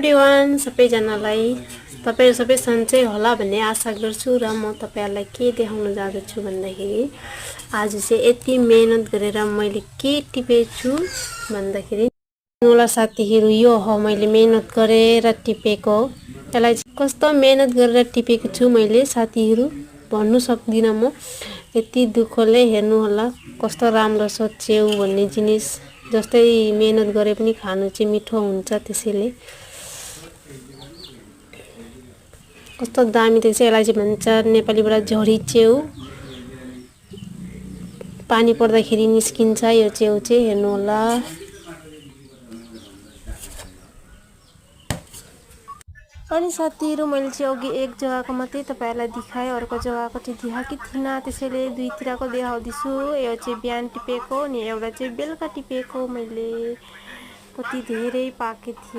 Everyone, सबैजनालाई तपाईहरु सबै सन्चै होला भन्ने आशा गर्छु र म तपाईहरुलाई के देखाउन जाँदैछु भन्दाखेरि आज चाहिँ यति मेहनत गरेर मैले के टिपेछु भन्दाखेरि होला साथीहरु, यो हो मैले मेहनत गरेर टिपेको। यसलाई कस्तो मेहनत गरेर टिपेको छु मैले साथीहरु भन्नु सक्दिन म। यति दुःखले हेर्नु होला कस्तो राम्रो छ च्याउ भन्ने जिनिस। जस्तै मेहनत गरे पनि खानु चाहिँ मिठो हुन्छ, त्यसैले कस्तो दामी देख्छ। यसलाई चाहिँ भन्छ नेपालीबाट झरी च्याउ। पानी पर्दाखेरि निस्किन्छ यो च्याउ चाहिँ, हेर्नु होला। अनि साथीहरु, मैले चाहिँ अघि एक जग्गाको मात्रै तपाईहरुलाई देखाएँ, अर्को जग्गाको चाहिँ देखाएकी थिइन, त्यसैले दुईतिरको देखाउँदैछु। यो चाहिँ बिहान टिपेको अनि एउटा चाहिँ बेलुका टिपेको। मैले कति धेरै पाके थिए।